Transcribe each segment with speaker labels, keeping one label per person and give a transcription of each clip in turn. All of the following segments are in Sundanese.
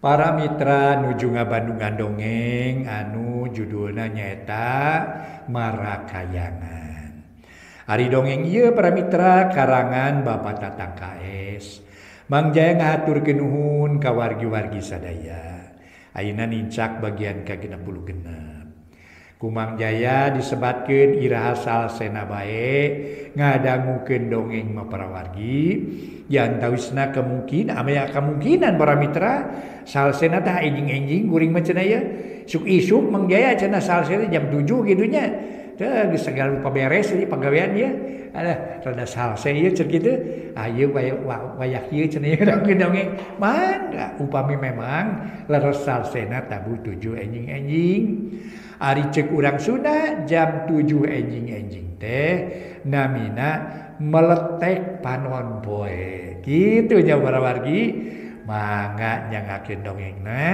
Speaker 1: Para mitra nuju ngabandungan dongeng anu judulna nyaeta Marakayangan. Ari dongeng ieu para mitra karangan Bapak Tatang KS. Mang Jaya ngahaturkeun nuhun ka wargi-wargi sadaya. Ayeuna nincak bagian ka-66. Ku Mang Jaya disebatkeun iraha salsena bae ngadangukeun dongeng mah para wargi. Diantawisna kemungkinan aya kemungkinan para mitra salsena tah enjing-enjing kuring mah cenah ieu. Isuk isuk Mang Jaya cenah salsena jam 7 kitu nya. Teh geus sagala rupa beres ieu pagawean ieu. Alah rada salse ieu cenah kitu. Ah ieu wayah ieu cenah ieu dongeng. Mangga upami memang leres salsena tabuh 7 enjing-enjing. Ari cek urang Sunda jam 7 enjing-enjing teh namina meletek panon poe. Kitu nya para wargi. Mangga nyangakeun dongengna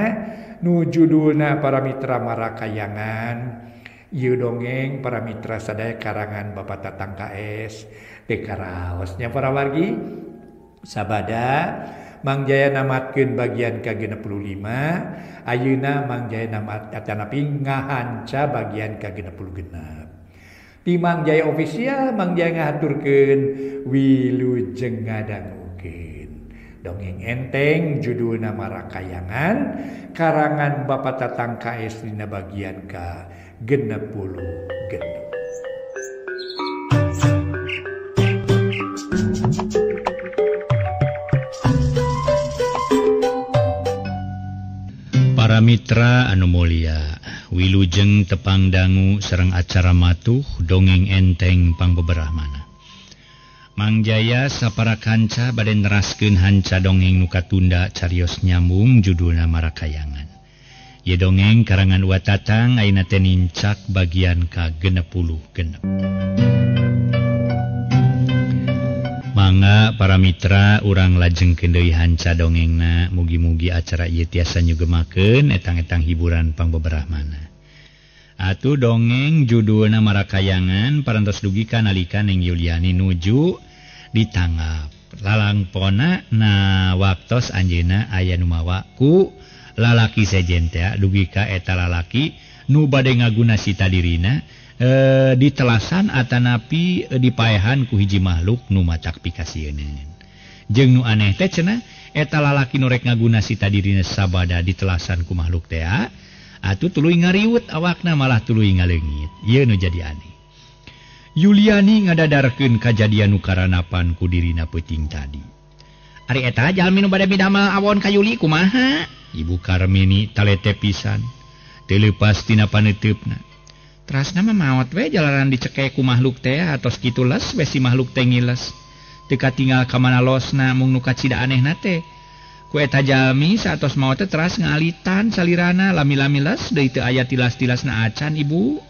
Speaker 1: nu judulna para mitra Marakayangan. Ieu dongeng para mitra sadaya karangan Bapak Tatang KS. Teu karaos nya para wargi. Sabada Mang Jaya namatkeun bagian ka-65, ayeuna Mang Jaya namat atanapi ngahanca bagian ka-66. Ti Mang Jaya official Mang Jaya ngahaturkeun wilujeng ngadangukeun. Dongeng enteng judulna Marakayangan karangan Bapak Tatang KS dina bagian ka-66.
Speaker 2: Para mitra anu mulia, wilujeng tepang dangu sareng acara matuh dongeng enteng pangbeberahmana. Mang Jaya sapara kanca bade neraskeun hanca dongeng nu katunda carios nyambung judulna Marakayangan. Ieu dongeng karangan Wa Tatang ayeuna teh nincak bagian ka-66. Mangga para mitra urang lajengkeun deui hanca dongengna, mugi-mugi acara ieu tiasa nyugemakeun etang-etang hiburan pangbeberahmana. Atuh dongeng judulna Marakayangan parantos dugi ka nalika Neng Yuliani nuju ditanggap lalangpona na waktos anjeunna aya nu mawa ku lalaki sejen teh dugi ka eta lalaki nu bade ngaguna sita dirina ditelasan atanapi dipaehan ku hiji makhluk nu macak pikasieun. Jeung nu aneh teh cenah eta lalaki nu rek ngaguna sita dirina sabada ditelasan ku makhluk teh atuh tuluy ngariwut awakna malah tuluy ngaleungit. Ieu nu jadi aneh. Yuliani ngadadarkeun kajadian nu karanapan ku dirina peuting tadi. Ari eta jalmi nu bade midamel awon ka Yuli kumaha? Ibu Karmini talete pisan. Teu leupas tina paneuteup-na. Trasna mah maot we jalaran dicekek ku makhluk teh atos kitu les we si makhluk teh ngiles. Teu katinggal ka mana losna mung nu kacida anehna teh. Ku eta jalmi saatos maot teh teras ngalitan salirana lami-lami les deui teu aya tilas-tilasna acan ibu.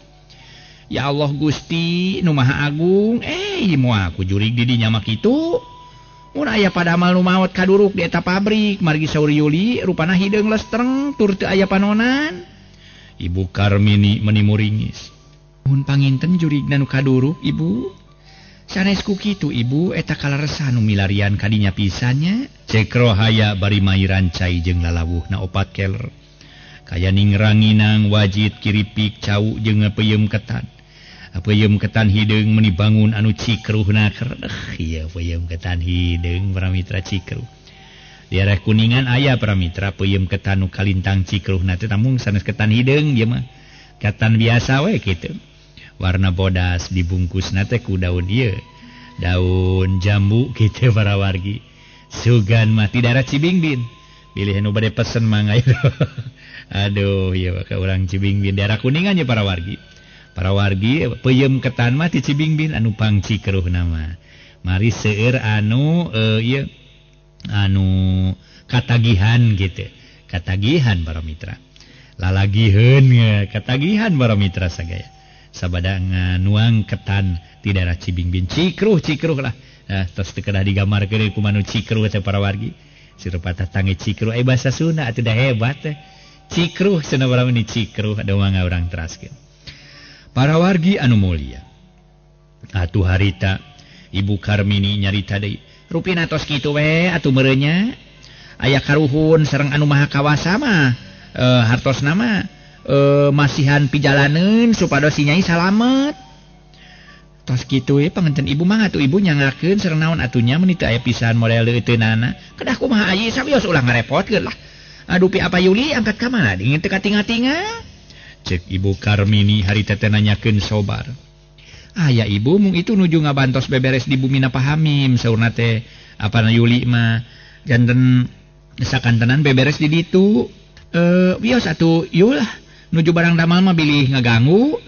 Speaker 2: Ya Allah Gusti nu Maha Agung, moal ku jurig di dinya mah kitu. Mun aya padamal nu maot kaduruk di eta pabrik margi saur Yuli rupana hideung lestreng tur teu aya panonan. Ibu Karmini meni muringis. Mun panginten jurigna nu kaduruk ibu. Sanes ku kitu ibu eta kaleresan nu milarian kadinya pisannya. Cek Rohaya bari mairan cai jeung lalawuhna opat keler. Kaya ningranginang wajit kiripik cau jeung peuyeum ketan. Peuyeum ketan hideung meni bangun anu cikruhna kerdeh. Ieu peuyeum ketan hideung para mitra cikruh. Di arah Kuningan aya para mitra peuyeum ketan nu kalintang cikruhna teh namung sanes ketan hideung ieu mah. Ketan biasa we kitu. Warna bodas dibungkusna teh ku daun ieu. Daun jambu kitu para wargi. Sugan mah ti daerah Cibingbin. Bilih nu bade pesen mangga. Aduh ieu ka urang Cibingbin daerah Kuningan ye para wargi. Para wargi peuyeum ketan mah ti Cibingbin anu pangcikruhna mah. Mari seueur anu ieu anu katagihan gitu. Katagihan para mitra. Lalagiheun ya, katagihan para mitra sagaya. Sabada nganuang ketan ti daerah Cibingbin cikruh cikruh lah. Tos teu kedah digambarkeun ku manu cikruh teh para wargi. Sirupa tatange cikruh bahasa Sunda atuh da hebat teh. Cikruh cenah para meni cikruh ada mangga urang teraskeun. Para wargi anu mulia. Atuh harita Ibu Karmini nyarita deui. Rupina tos kitu we atuh meureunnya. Aya karuhun sareng anu maha kawasa mah hartosna mah masihan pijalaneun supados si Nyai salamet. Tos kitu we panganten ibu mah atuh ibu nyangakeun sareng naon atunya meuni teu aya pisan model leuteunana. Kedah kumaha ayi sawios ulah ngarepotkeun lah. Aduh pi apa Yuli angkat ka mana dingin teu katinga-tinga. Cek Ibu Karmini harita teh nanyakeun sobar. Aya ibu mung itu nuju ngabantos beberes di bumi na Pahamim saurna teh apana Yuli mah janten sakantenan beberes di ditu. Wios atuh Yul nuju barang damal mah bilih ngaganggu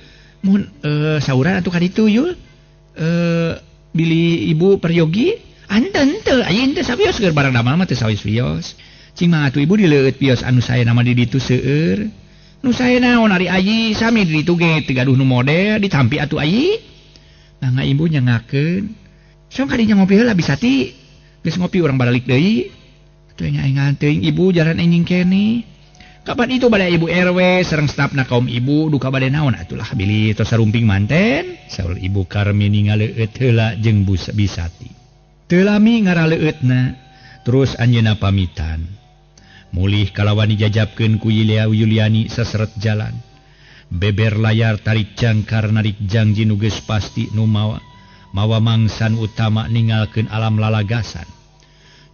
Speaker 2: mun sauran atuh ka ditu Yul. Bilih ibu peryogi anten teu aya teu sawios keur barang damal mah teu sawios wios. Cing mah atuh ibu dileueut pios anu sae nama di ditu seueur. Nu sae naon ari ayi sami di ditu ge teu gaduh nu model ditampi atuh ayi. Mangga ibu nyangakeun. Sok kadinya ngopi heula Bisati. Geus ngopi urang baralik deui. Atuh enga-engan teuing ibu jalan enjing keneh. Kapan itu bade ibu RW sareng stafna kaum ibu duka bade naon atulah bilih tos sarumping manten. Saur Ibu Karmini ngaleueut heula jeung Bisati. Teu lami ngaraleueutna terus anjeunna pamitan. Mulih kalawan dijajabkeun ku Yuliani saseret jalan. Beber layar tarik jangkar narik jangji nu geus pasti nu mawa mawa mangsan utama ningalkeun alam lalagasan.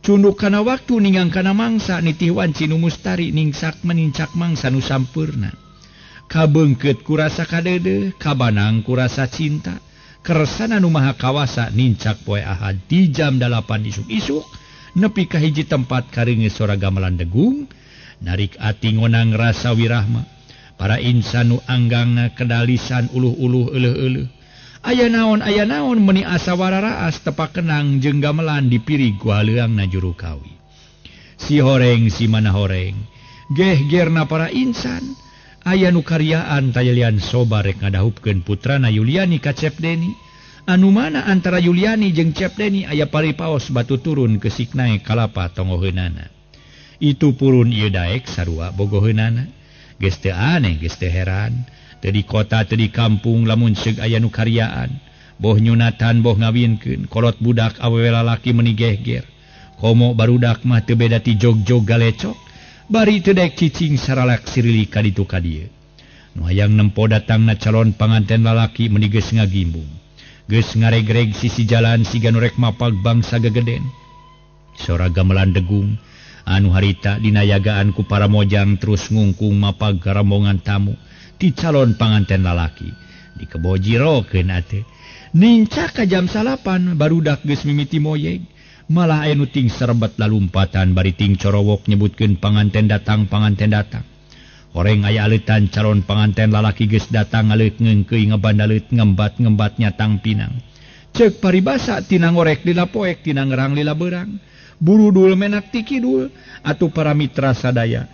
Speaker 2: Cunduk kana waktu ningang kana mangsa nitih wanci nu mustari ningsak menincak mangsa nu sampurna. Kabeungkeut kurasa kadeudeuh, kabanang kurasa cinta. Kersana nu maha kawasa nincak poe Ahad di jam 8 isuk-isuk nepi ka hiji tempat kareungeut sora gamelan degung, narik ati ngonang rasa wirahma. Para insan nu anggangna kedalisan uluh-uluh euleuh-euleuh. Aya naon meuni asa wararaas tepak kenang jeung gamelan dipirig ku haleuangna juru kawi. Si horeng si mana horeng, gehgerna para insan. Aya nu karyaan tayalian sobar rek ngadahupkeun putrana Yuliani ka Cep Deni. Anu mana antara Yuliani jeung Cep Deni aya paripaos batu turun kesik naek kalapa tongoheunana. Itu purun ieu daek sarua bogoheunana. Geus teu aneh geus teu heran. Teu di kota teu di kampung lamun seug aya nu karyaan. Boh nyunatan boh ngawinkeun kolot budak awewe lalaki meuni gehger. Komo barudak mah teu beda ti jog-jog galecok. Bari teu daek cicing saralak sirili ka ditu ka dieu. Nu hayang nempo datangna calon panganten lalaki meuni geus ngagimbung. Geus ngaregreg sisi jalan siga nu rek mapag bangsa gegeden. Sora gamelan degung anu harita dinayagaan ku para mojang terus ngungkung mapag rombongan tamu ti calon panganten lalaki. Dikebojirokeun atuh. Nincak ka jam 9 barudak geus mimiti moyeg. Malah aya nu ting serebet lalumpatan bari ting corowok nyebutkeun panganten datang panganten datang. Horeng aya aleutan calon panganten lalaki geus datang aleut ngeungkeuy ngebandaleut ngembat-ngembat nyatang pinang. Ceuk paribasa tina ngorek lila poek tina ngerang lila beurang. Burudul menak ti kidul atuh para mitra sadaya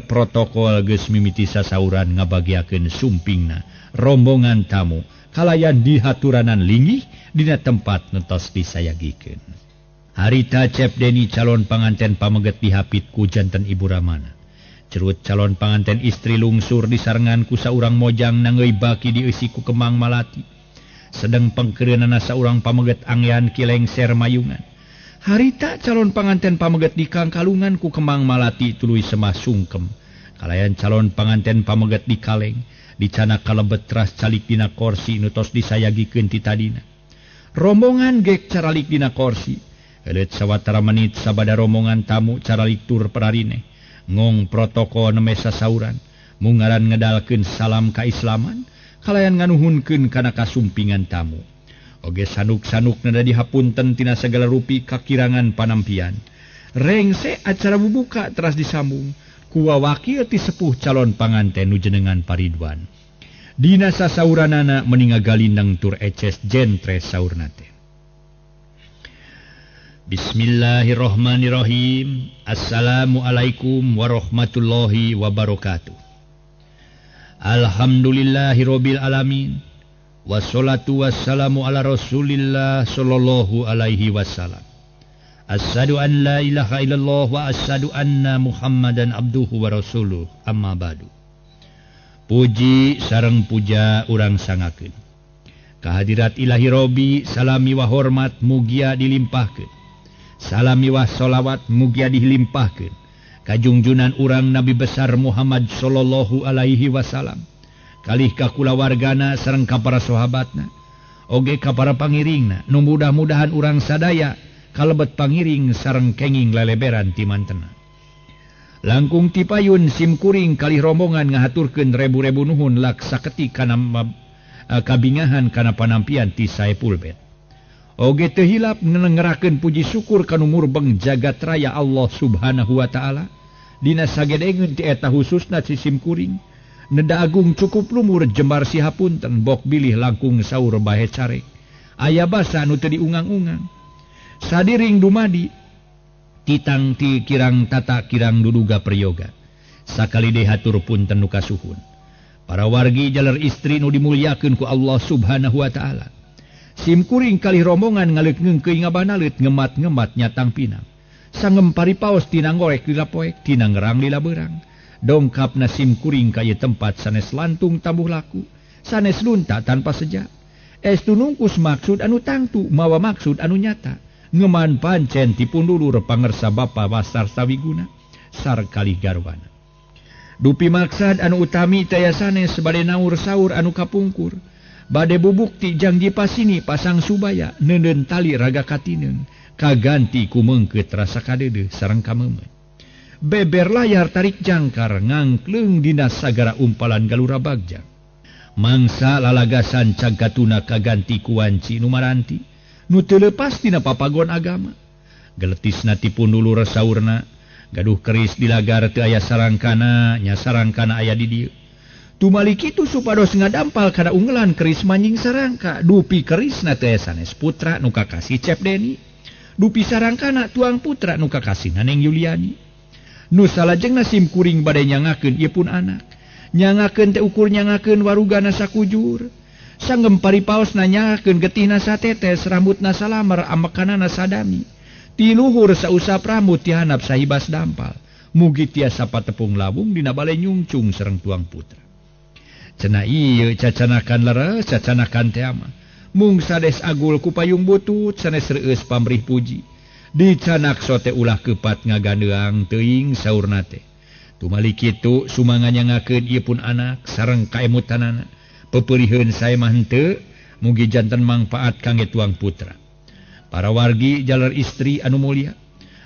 Speaker 2: protokol geus mimiti sasauran ngabagiakeun sumpingna rombongan tamu kalayan dihaturanan linggih dina tempat nu tos disayagikeun. Harita Cep Deni calon panganten pameget dihapit ku janten Ibu Ramana. Cerut calon panganten istri lungsur disarengan ku saurang mojang nangeui baki dieusi ku kemang malati. Sedeng pengkeureunana saurang pameget anggean kilengser mayungan. Harita calon panganten pameget dikangkalungan ku kemang malati tuluy semah sungkem. Kalayan calon panganten pameget dikaleng, dicana kalebet teras calik dina korsi nu tos disayagikeun ti tadina. Rombongan gek caralik dina korsi. Euleut sawatara menit sabada rombongan tamu caralik tur pararine. Ngong protokol neme sasauran, mungaran ngedalkeun salam kaislaman, kalayan nganuhunkeun kana kasumpingan tamu. Oge sanuk-sanuk nada dihapunten tina segala rupi kakirangan panampian. Rengse acara bubuka teras disambung ku wawakil ti sepuh calon panganten nu jenengan Paridwan. Dina sasauranana meni ngagalindeng tur eces jentre saurna teh. Bismillahirrahmanirrahim. Assalamualaikum warahmatullahi wabarakatuh. Alhamdulillahirabbil alamin. Wassalatu wassalamu ala Rasulillah sallallahu alaihi wasallam. Asyhadu an la ilaha illallah wa asyhadu anna Muhammadan abduhu wa rasuluh. Amma ba'du. Puji sareng puja urang sangakeun kehadirat Ilahi Robi, salami wa hormat mugia dilimpahkeun Salam miwah sholawat mugia dilimpahkeun ka junjunan urang Nabi besar Muhammad sallallahu alaihi wasallam kalih ka kulawargana sareng ka para sahabatna oge ka para pangiringna nu mudah-mudahan urang sadaya kalebet pangiring sareng kenging leleberan ti mantena. Langkung tipayun simkuring kalih rombongan ngahaturkeun rebu-rebu nuhun lak saketi kana kabingahan kana panampian ti Saepul Bet. Oge teu hilap ngelengerakeun puji syukur kanu murbeng jagat raya Allah Subhanahu wa taala dina sagedengeun ti eta hususna si simkuring neda agung cukup lumur jembar sihapunten bok bilih langkung saur bahe carek aya basa nu teu diungang-ungang sadiring dumadi titang ti kirang tata kirang duduga priyoga sakali deui hatur punten nu kasuhun para wargi jaler istri nu dimulyakeun ku Allah Subhanahu wa taala. Simkuring kalih rombongan ngaleuk-ngeungkeuy ngabanalet ngemat-ngemat nyatang pinang sangem paripaos tina ngorek lila poek tina ngerang lila beurang dongkapna simkuring ka ieu tempat sanes lantung tabuh laku sanes lunta tanpa seja estu nungkus maksud anu tangtu mawa maksud anu nyata ngeman pancen tipun dulur pangersa bapa wasar sawiguna sarkalih garwana. Dupi maksad anu utami taya sanes bade naur saur anu kapungkur bade bubukti jangji pasini pasang subaya neuneun tali raga katineun kaganti ku meungkeut rasa kadeudeuh sareng kameumeut beber layar tarik jangkar ngangkleung dina sagara umpalan galura bagja mangsa lalagasan cagkatuna kaganti ku wanci nu maranti nu teu leupas tina papagon agama geletisna tipun dulur saurna gaduh keris dilagar teu aya sarangkana nya sarangkana aya di dieu. Tumali kitu supados ngadampal kana unggelan keris manjing sarangka dupi kerisna teh sanes putra nu kakasih Cep Deni dupi sarangkana tuang putra nu kakasih Neneng Yuliani nu salajengna simkuring bade nyangakeun ieu pun anak nyangakeun teh ukur nyangakeun warugana sakujur sanggem paripaosna nyangakeun getihna satetes rambutna salamar amekanana sadami ti luhur sausap rambut ti handap sahibas dampal mugi tiasa patepung lawung dina bale nyungcung sareng tuang putra. Cenah ieu cacanakan leres cacanakan teh mah mung sades agul ku payung butut sanes reueus pamrih puji dicanak sote ulah kepat ngagandeang teuing saurna teh tumali kitu sumanga nyangakeun ieu pun anak sareng kaemutanana pepeuliheun sae mah henteu mugi janten mangpaat kangge tuang putra. Para wargi jaler istri anu mulia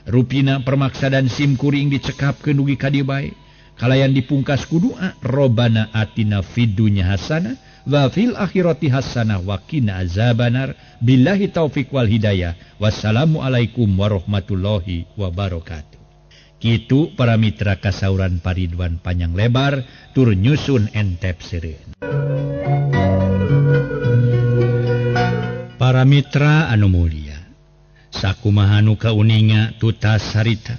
Speaker 2: rupina permaksadan simkuring dicekapkeun dugi ka dieu bae kalayan dipungkas ku doa Robana atina fid dunya hasanah wa fil akhirati hasanah wa qina azabannar billahi taufik wal hidayah wassalamualaikum warahmatullahi wabarakatuh. Kitu para mitra kasauran Paridwan panjang lebar tur nyusun entep seureun. Para mitra anu mulia sakumaha nu kauninga tutas harita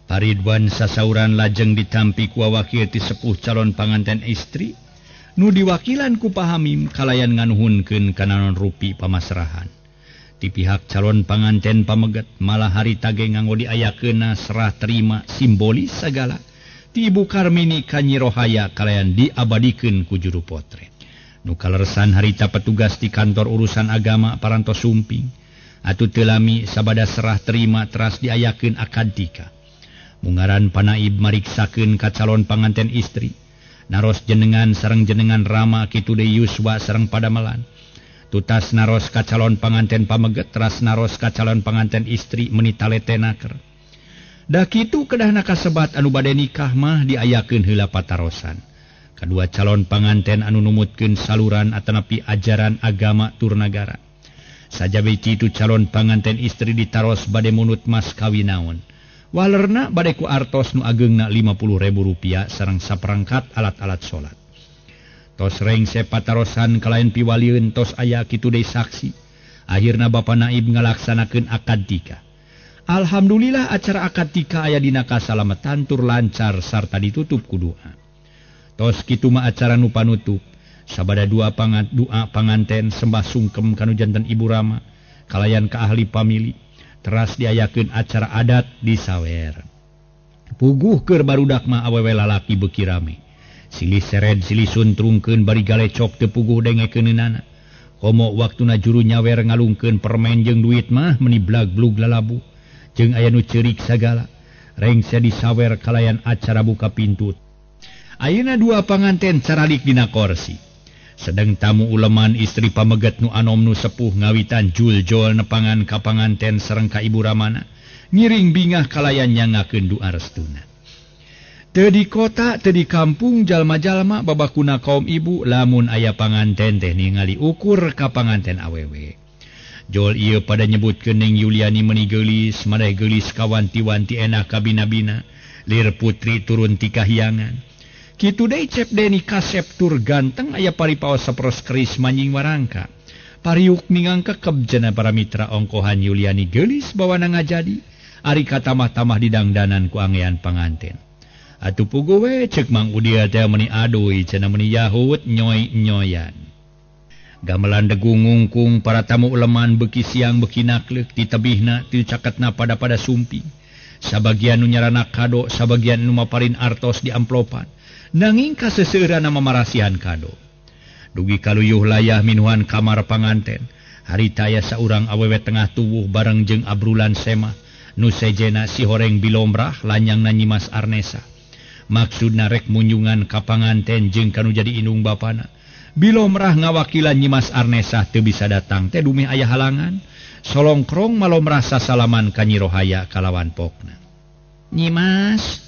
Speaker 2: Paridwan sasauran lajeng ditampi ku wakil ti sepuh calon panganten istri nu diwakilan ku Pahamim kalayan nganuhunkeun kana naon rupi pamasrahan. Ti pihak calon panganten pameget malah harita ge nganggo diayakeunna serah terima simbolis sagala ti Ibu Karmini ka Nyi Rohaya kalayan diabadikeun ku juru potret. Nu kaleresan harita petugas di kantor urusan agama parantos sumping atuh teu lami sabada serah terima teras diayakeun akad nikah. Mungaran panaib mariksakeun ka calon panganten istri naros jenengan sareng jenengan Rama kitu deui yuswa sareng padamelan tutas naros ka calon panganten pameget teras naros ka calon panganten istri meuni taletenaker da kitu kedahna kasebat anu bade nikah mah diayakeun heula patarosan kadua calon panganten anu numutkeun saluran atanapi ajaran agama tur nagara sajabe kitu calon panganten istri ditaros bade munut mas kawin naon walerna bade ku artos nu ageungna 50.000 rupiah sareng saperangkat alat-alat salat. Tos rengse patarosan kalayan piwalieun tos aya kitu deui saksi. Akhirna Bapa Naib ngalaksanakeun akad nikah. Alhamdulillah acara akad nikah aya dina kasalametan tur lancar sarta ditutup ku doa. Tos kitu mah acara nu panutup. Sabada dua doa panganten sembah sungkem kanu janten Ibu Rama kalayan ka ahli pamili. Teras diayakeun acara adat di sawer. Puguh keur barudak mah awewe lalaki beuki rame. Silih sered silih suntrungkeun bari galecok teu puguh dengekeunana. Komo waktuna juru nyawer ngalungkeun permen jeung duit mah meni blag-blug lalabu. Jeung aya nu ceurik sagala. Rengse disawer kalayan acara buka pintu. Ayeuna dua panganten caralik dina korsi. Sedeng tamu uleman istri pameget nu anom nu sepuh ngawitan juljol nepangan ka panganten sareng ka ibu ramana. Ngiring bingah kalayan nyangakeun doa restuna. Teu di kota, teu di kampung jalma-jalma babakuna kaum ibu lamun aya panganten teh ningali ukur ka panganten awewe. Jol ieu pada nyebutkeun Neng Yuliani meuni geulis, madeh geulis kawanti-wanti enak kabina-bina, lir putri turun ti kahyangan. Kitu deui Cep Deni kasep tur ganteng aya paripaos saperos keris manjing warangka. Pariuk ningangkekeb jana para mitra ongkohan Yuliani geulis bawana ngajadi, ari katamah-tamah didangdanan ku angean panganten. Atuh puguh we ceuk Mang Udia teh meuni aduy cenah meuni yahut nyoy-nyoyan. Gamelan degung ngungkung para tamu uleman beuki siang beuki nakleuk ti tebihna ti caketna pada-pada sumping. Sabagian nu nyarana kado, sabagian nu maparin artos di amplopan. Nanging kaseseueuranna mamarasihan kado. Dugi kaluyuh layah minuhan kamar panganten. Harita aya saurang awewe tengah tubuh bareng jeung abrulan semah. Nu sejena si horeng bilomrah lanyangna Nyimas Arnesa. Maksudna rek munjungan ka panganten jeung kanu jadi indung bapana. Bilomrah ngawakilan Nyimas Arnesa teu bisa datang teh dumeh aya halangan. Solongkrong malomrah sasalaman ka Nyi Rohaya kalawan pokna. Nyimas,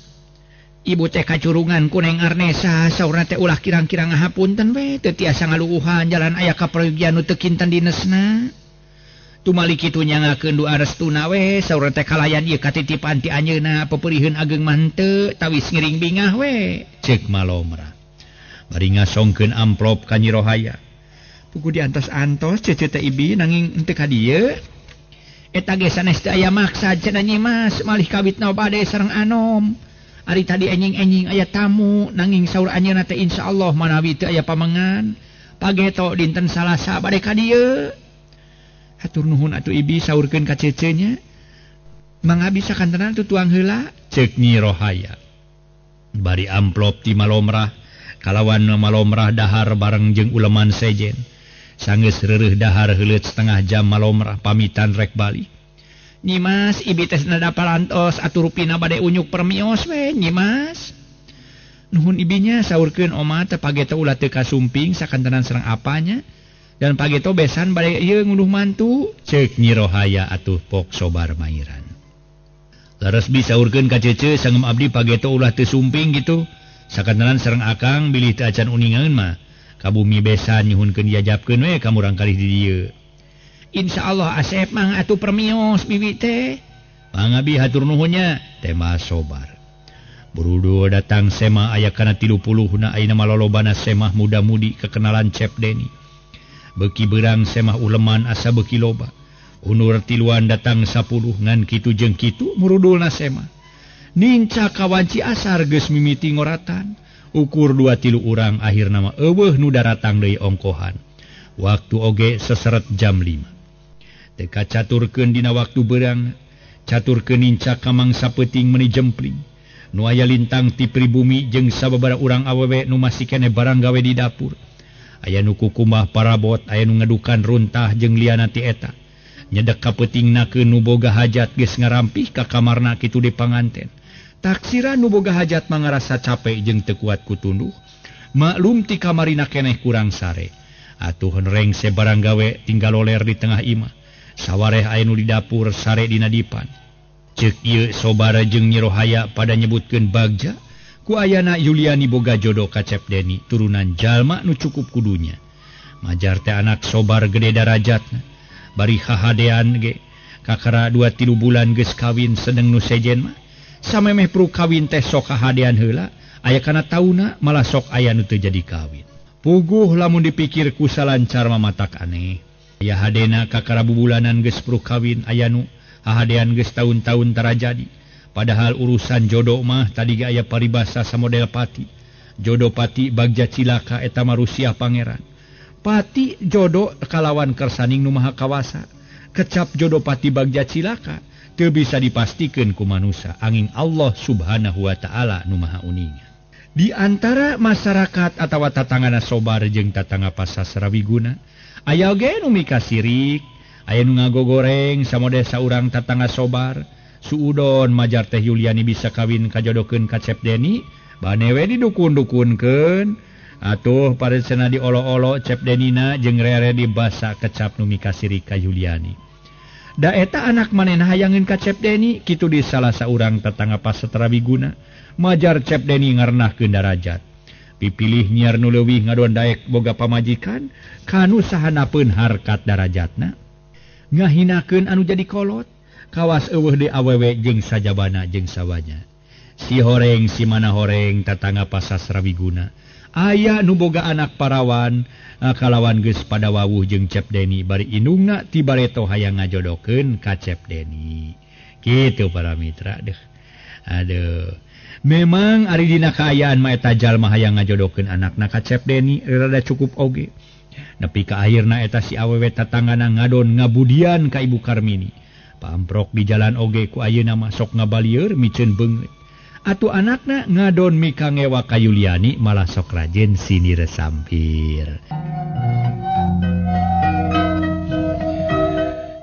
Speaker 2: ibu teh kacurungan ku Neng Arnesa saurna teh ulah kirang-kirang ngahapunten we teu tiasa ngaluuhan jalan aya kaprayogian nu teu kinten dinesna. Tumali kitu nyangakeun doa restuna we saurna teh kalayan ieu katitipan ti anjeunna peperiheun ageng mah henteu tawis ngiring bingah we ceuk malomrah. Bari ngasongkeun amplop ka Nyi Rohaya. Pugu diantos-antos cece teh ibi nanging henteu ka dieu. Eta ge sanes teu aya maksad cenah Nyimas malih kawitna bade sareng anom. Ari tadi enjing-enjing aya tamu nanging saur anjeunna teh insyaallah manawi teu aya pamengan. Pageto dinten Salasa bade ka dieu. Hatur nuhun atuh ibi saurkeun ka cece nya. Mangga bisa kantenan tutuang heula ceuk Nyi Rohaya. Bari amplop ti malomrah kalawan malomrah dahar bareng jeung uleman sejen. Sanggeus reureuh dahar heuleut setengah jam malomrah pamitan rek balik. Nyimas ibi teh nada parantos atuh rupina bade unyuk permios we Nyimas. Nuhun ibinya saurkeun oma teh pageto ulah teu kasumping sakantenan sareng apanya. Dan pageto besan bade ieu ngunduh mantu ceuk Nyi Rohaya atuh pok sobar mairan. Leres bi saurkeun ka cece sangem abdi pageto ulah teu sumping gitu. Sakantenan sareng akang bilih teu acan uningaeun mah ka bumi besan nyuhunkeun diajabkeun we ka murang kalih di dieu. Insyaallah asep mah atuh permios bibi teh. Mangga bi hatur nuhunnya tema sobar. Burudo datang sema aya kana 30 na ayeuna malolobana semah muda-mudi kekenalan Cep Deni. Beuki beurang semah uleman asa beuki loba. Unur tiluan datang 10 ngan kitu jeung kitu murudulna semah. Ninca kawanci asar geus mimiti ngoratan. Ukur 2-3 urang akhirna mah eueuh nu daratang deui ongkohan. Waktu oge seseret jam 5. Teu kacaturkeun dina waktu beurang, caturkeun ninca ka mangsa peuting meuni jempling. Nu aya lintang ti pribumi jeung sababaraha urang awewe nu masih keneh barang gawe di dapur. Aya nu kukumah parabot, aya nu ngadukan runtah jeung liana ti eta. Nyedek ka peutingna ke nu boga hajat geus ngarampih ka kamarna kitu di panganten. Taksiran nu boga hajat mangarasa capek jeung teu kuat ku tunduh. Maklum ti kamarina keneh kurang sare. Atuh rengse barang gawe tinggal loler di tengah imah. Sawareh aya nu di dapur sare dina dipan. Ceuk ieu sobara jeung Nyi Rohaya pada nyebutkeun bagja ku ayana Yuliani boga jodoh ka Cep Deni turunan jalma nu cukup kudunya. Majar teh anak sobar gede darajatna. Bari hahadean ge kakara 2-3 bulan geus kawin sedeng nu sejen mah. Samemeh perlu kawin teh sok hahadean heula aya kana tauna malah sok aya nu teu jadi kawin. Puguh lamun dipikir ku salancar mamatak aneh. Aya hadena kakara bubulanan geus perlu kawin aya nu hahadean geus tahun-tahun tarajadi. Padahal urusan jodoh mah tadi ge aya paribasa samodel pati. Jodoh pati bagja cilaka eta mah Rusia pangeran. Pati jodoh kalawan kersaning nu maha kawasa. Kecap jodoh pati bagja cilaka teu bisa dipastikeun ku manusa angin Allah Subhanahu wa taala nu maha uninga. Di antara masyarakat atawa tatangana sobar jeung tatangga pasasra wiguna aya oge nu mikasirik. Aya nu ngagogoreng samode saurang tatangga sobar. Suudon majar teh Yuliani bisa kawin kajodokeun ka Cep Deni, banewe didukun-dukunkeun. Atuh paresena diolo-olo Cep Denina jeung rere dibasa kecap nu mikasirik ka Yuliani. Da eta anak manehna hayangeun ka Cep Deni, kitu di salah saurang tetangga Pasastra Wiguna. Majar Cep Deni ngarnahkeun darajat. Pipilih nyiar nu leuwih ngadon daek boga pamajikan, kanu sahanapeun harkat darajatna. Ngahinakeun anu jadi kolot. Kawas eueuh deui awewe jeung sajabana jeung sawanya. Si horeng si mana horeng tatangga Pasastra Wiguna. Aya nu boga anak parawan kalawan geus pada wawuh jeung Cep Deni bari indungna ti bareto hayang ngajodokeun ka Cep Deni. Kitu para mitra deuh. Aduh. Memang ari dina kaayaan mah eta jalma hayang ngajodokeun anakna ka Cep Deni rada cukup oge. Nepi ka akhirna eta si awewe tatanggana ngadon ngabudian ka Ibu Karmini. Pamprok di jalan oge ku ayeuna mah sok ngabalieur miceun beungeut. Atuh anakna ngadon mika ngewa ka Yuliani malah sok rajin sindir sampir.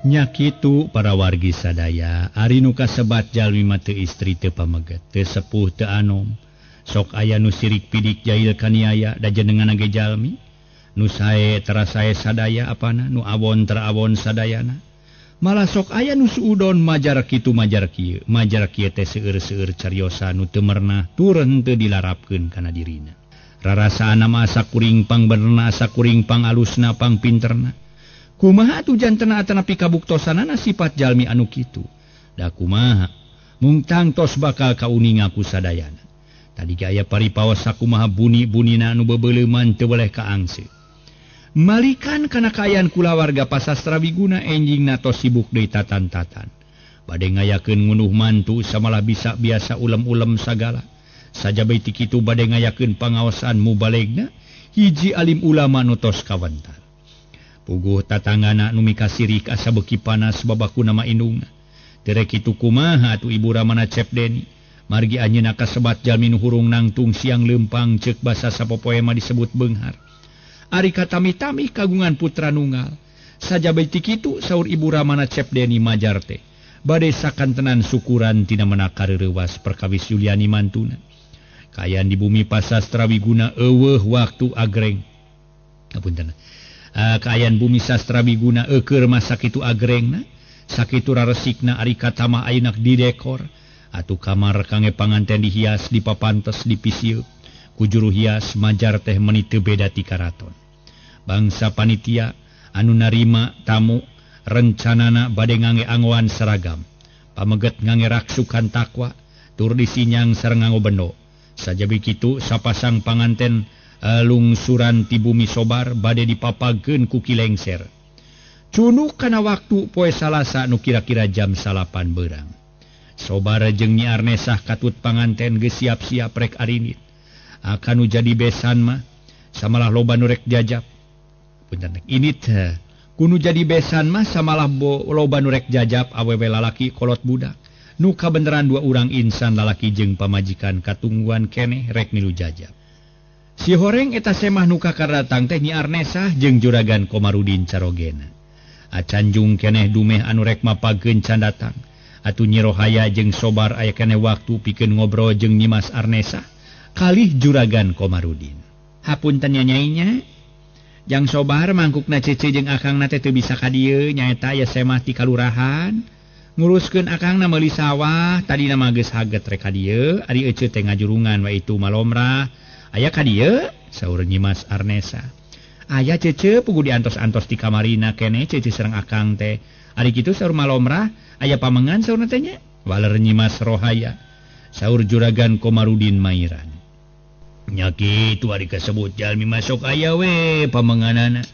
Speaker 2: Nya kitu para wargi sadaya, ari nu kasebat jalmi mah teu istri teu pameget, teu sepuh teu anom. Sok aya nu sirik pidik jahil kaniaya da jenengan ge jalmi. Nu sae terasae sadaya apana, nu awon terawon sadayana. Malah sok aya nu suudon majar kitu majar kieu, majar kieu teh seueur-seueur cariosa nu teu merenah tur henteu dilarapkeun kana dirina. Rarasaan mah asa kuring pang benerna, asa kuring pang alusna, pang pinterna. Kumaha atuh jantena atanapi kabuktosanana sifat jalmi anu kitu? Da kumaha mung tangtos bakal kauninga ku sadayana. Tadi ge aya paripaos sakumaha buni-bunina anu bebeuleuman teu weleh kaangse. Malikan kana kaayaan kulawarga Pasastra Wiguna enjingna tos sibuk deui tatan-tatan. Bade ngayakeun ngunuh mantu samalah bisa biasa ulem-ulem sagala. Sajaba ti kitu bade ngayakeun pangaosan mubalegna hiji alim ulama nu tos kawentar. Puguh tatanggana nu mikasirik asa beuki panas babakuna ma indungna. Teu rek kitu kumaha atuh Ibu Ramana Cep Deni. Margi anjeunna kasebat jalmi nu hurung nangtung siang leumpang ceuk basa sapopoe mah disebut beunghar. Ari katami-tami kagungan putra nunggal. Sajaba ti kitu saur Ibu Ramana Cep Deni majar teh. Bade sakantenan syukuran tina menak kareurewas perkawis Yuliani mantuna. Kaayaan di bumi Pasastra Wiguna eueuh waktu agreng. Apunten. Kaayaan bumi Sastra Wiguna eueur mah sakitu agrengna, sakitu raresikna ari katamah ayeuna didekor. Atuh kamar kange panganten dihias, dipapantes, dipisieu. Ku juru hias majar teh meuni teu beda ti karaton. Bangsa panitia anu narima tamu rencanana bade ngange angoan seragam. Pameget ngange raksukan takwa tur disinyang sareng nganggo bendo. Sajabi kitu sapasang panganten lungsuran ti bumi sobar bade dipapageun ku Ki Lengser. Cunuk kana waktu poe Salasa nu kira-kira jam 9 beurang. Sobar jeung Nyi Arnesah katut panganten geus siap-siap rek arinit. Akan nu jadi besan mah samalah loba nu rek jajap. Punten init kunu jadi besan mah samalah loba nu rek jajap awewe lalaki kolot budak. Nu kabeneran dua urang insan lalaki jeung pamajikan katungguan keneh rek milu jajap. Si horeng eta semah nu kakaratang teh Nyi Arnesah jeung Juragan Komarudin carogena. Acanjung keneh dumeh anu rek mapageun can datang. Atuh Nyi Rohaya jeung Sobar aya keneh waktu pikeun ngobrol jeung Nyimas Arnesah kalih Juragan Komarudin. Hapunten nya nyainya. Jang Sobar mangkukna cece jeung akangna teh teu bisa ka dieu nyaeta aya semah ti kalurahan. Nguruskeun akangna meuli sawah, tadina mah geus haget rek ka dieu, ari eceu teh ngajurungan we itu malomrah. Aya ka dieu? Saur Nyimas Arnesa. Aya cece pugu diantos-antos di kamarina keneh cece sareng akang teh. Ari kitu saur malomrah, aya pamengan saurna teh nya? Waler Nyimas Rohaya. Saur Juragan Komarudin Mairan. Nya kitu ari kasebut jalmi masuk aya we pamenganana.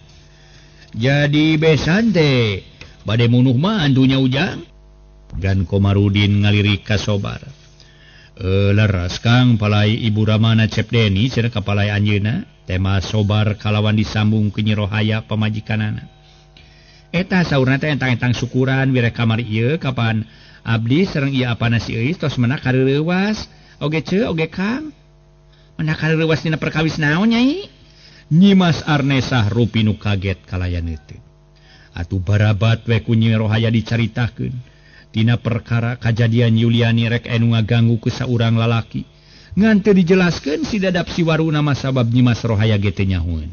Speaker 2: Jadi besan teh bade munuh mah antunya Ujang. Gan Komarudin ngalirik ka Sobar. Leres Kang palai Ibu Ramana Cep Deni cenah kapalai anjeunna tema Sobar kalawan disambung ku Nyi Rohaya pamajikanana. Eta saurna teh entang-entang syukuran wire kamari ieu kapan abdi sareng ieu apana si Euis tos menak kareurewas oge ceu oge Kang. Menak kareurewas dina perkawis naon Nyai? Nyimas Arnesah rupi nu kaget kalayan heuteut. Atuh barabat we ku Nyi Rohaya dicaritakeun. Tina perkara kajadian Yuliani rek anu ngaganggu ku saurang lalaki. Ngan teu dijelaskeun si Dadap si Waruna mah sabab Nyimas Rohaya ge teu nyahoeun.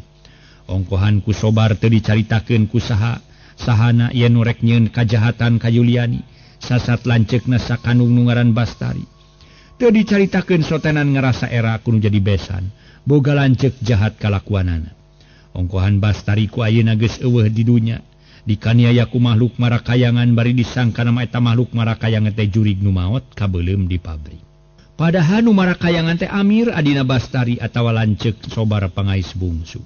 Speaker 2: Ongkohan ku Sobar teu dicaritakeun ku saha sahana yen nu rek nyieun kajahatan ka Yuliani. Sasat lanceukna sakanung nu ngaran Bastari. Teu dicaritakeun sotenan ngarasa era ku nu jadi besan. Boga lanceuk jahat kalakuanana. Ongkohan Bastari ku ayeuna geus eueuh di dunya. Dikaniaya ku makhluk marakayangan bari disangka nama eta makhluk marakayangan teh jurig nu maot kabeuleum di pabrik. Padahal nu marakayangan teh Amir adina Bastari atawa lanceuk Sobar pangais bungsu.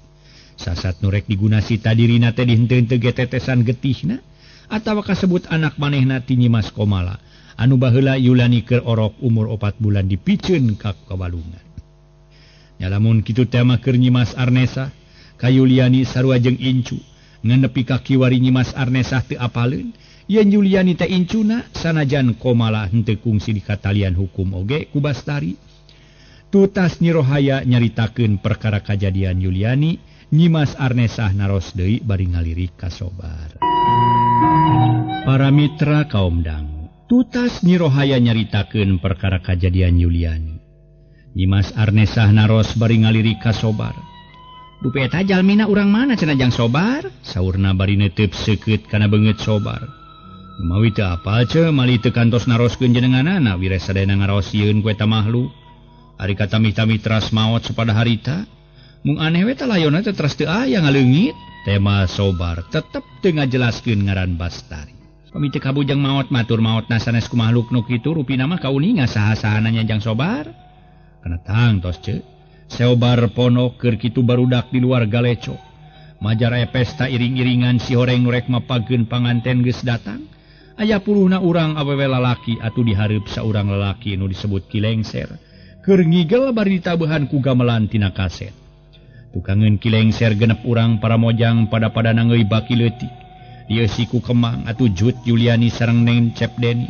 Speaker 2: Sasat nu rek digunasi tadirina teh dihenteu-henteu ge tetesan getihna atawa kasebut anak manehna ti Nyimas Komala anu baheula Yuliani keur orok umur 4 bulan dipiceun ka kabalungan. Nya lamun kitu teh mah keur Nyimas Arnesa ka Yuliani sarua jeung incu. Ngan nepi ka kiwari Nyimas Arnesah teu apaleun yen Yuliani teh incuna sanajan Komala henteu kungsi dikatalian hukum oge ku Bastari. Tutas Nyi Rohaya nyaritakeun perkara kajadian Yuliani, Nyimas Arnesah naros deui bari ngalirik ka Sobar. Para mitra kaum dangu, tutas Nyi Rohaya nyaritakeun perkara kajadian Yuliani. Nyimas Arnesah naros bari ngalirik ka Sobar. Dupi eta jalmina urang mana cenah jang Sobar? Saurna bari neuteup seukeut kana beungeut Sobar. Mawi teu apal ce mali teu kantos naroskeun jenenganana wires sadayana ngarosieun ku eta makhluk. Ari katamih-tamih teras maot sapada harita. Mung aneh we teh layonna teh teras teu aya ngaleungit. Tema Sobar tetep teu ngajelaskeun ngaran Bastari. Pami teu kabujang maot matur maotna sanes ku makhluk nu kitu rupina mah kauninga saha-sahana nya jang Sobar. Kana tangtos ce. Sobar ponok keur kitu barudak di luar galecok. Majar aya pesta iring-iringan si horeng nu rek mapageun panganten geus datang. Aya puluhna urang awewe lalaki atuh dihareup saurang lalaki nu disebut Ki Lengser. Keur ngigel bari ditabehan ku gamelan tina kaset. Tukangeun Ki Lengser genep urang para mojang pada-pada nangeui baki leutik. Dieusi ku Kemang atuh Jut Yuliani sareng Neng Cep Deni.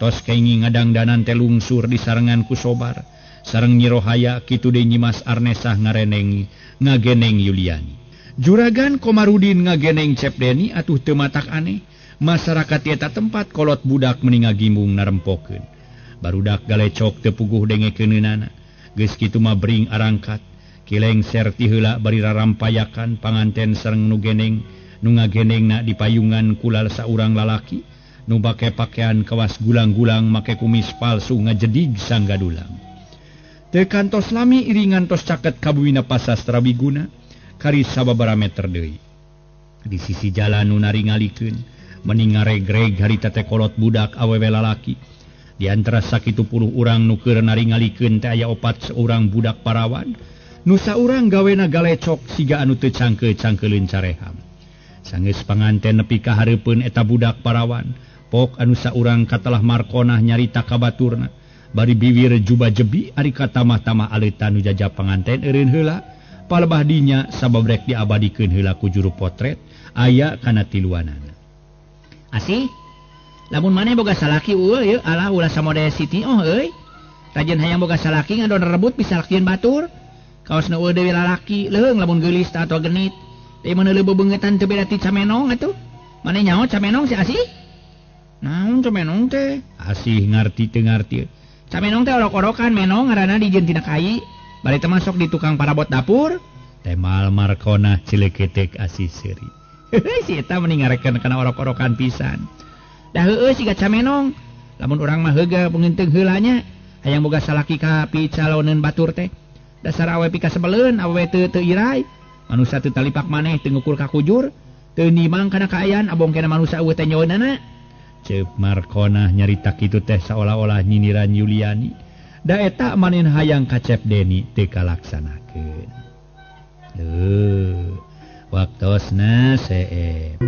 Speaker 2: Tos kaingi ngadangdanan teh lungsur disarengan ku Sobar. Sareng Nyi Rohaya kitu deui Nyimas Arnesah ngareneng ngageneng Yuliani. Juragan Komarudin ngageneng Cep Deni atuh teu matak aneh. Masyarakat eta tempat kolot budak meni ngagimung narempokeun. Barudak galecok teu puguh dengekeunana. Geus kitu mah bring arangkat. Ki Lengser ti heula bari rarampayakan panganten sareng nu geneng nu ngagenengna dipayungan ku saurang lalaki nu make pakaian kawas gulang-gulang make kumis palsu ngajedig sanggadulang. Teu kantos lami iringan tos caket ka buwina Pasastra Wiguna kari sababaraha meter deui. Di sisi jalan nu naringalikeun meni ngaregreg harita teh kolot budak awewe lalaki. Di antara sakitu puluh urang nu keur naringalikeun teh aya opat saurang budak parawan nu saurang gawena galecok siga anu teu cangkeul-cangkeuleun careham. Sanggeus panganten nepi ka hareupeun eta budak parawan, pok anu saurang katelah Markonah nyarita ka baturna. Bari biwir juba jebi ari katamah-tamah aleutan nu jajah panganten eureun heula. Palebah dinya sabab rek diabadikeun heula ku juru potret aya kana tiluanana. Asih, lamun maneh boga salaki eueuh ieu alah ulah samode Siti oh euy. Rajin hayang boga salaki ngadon rebut bisa lakieun batur. Kaos nu eueuh deui lalaki leuheung lamun geulis atawa genit. Teu meuneuh bebeungetan teu beda ti camenong atuh. Maneh nyaho camenong si Asih? Naon camenong teh? Asih ngarti teu ngarti. Camenong teh orok-orokan menong ngaranna dijieun tina kai. Bari teh masuk di tukang parabot dapur. Temal Markonah cileketek Asih seuri. Heuh si eta meni ngarekeun kana orok-orokan pisan. Dah heueuh siga camenong. Lamun urang mah heuga pengenteung heula nya. Hayang boga salaki ka picaloneun batur teh. Dasar awe pika sebeleun, awe teu teu irai. Manusa teu talipak maneh teu ngukur ka kujur, teu nimang kana kaayaan abong kana manusa eueuh teh nyoeunana. Ceuk Markonah nyarita kitu teh saolah-olah nyindiran Yuliani. Da eta manin hayang ka Cep Deni teu kalaksanakeun. Waktosna seep.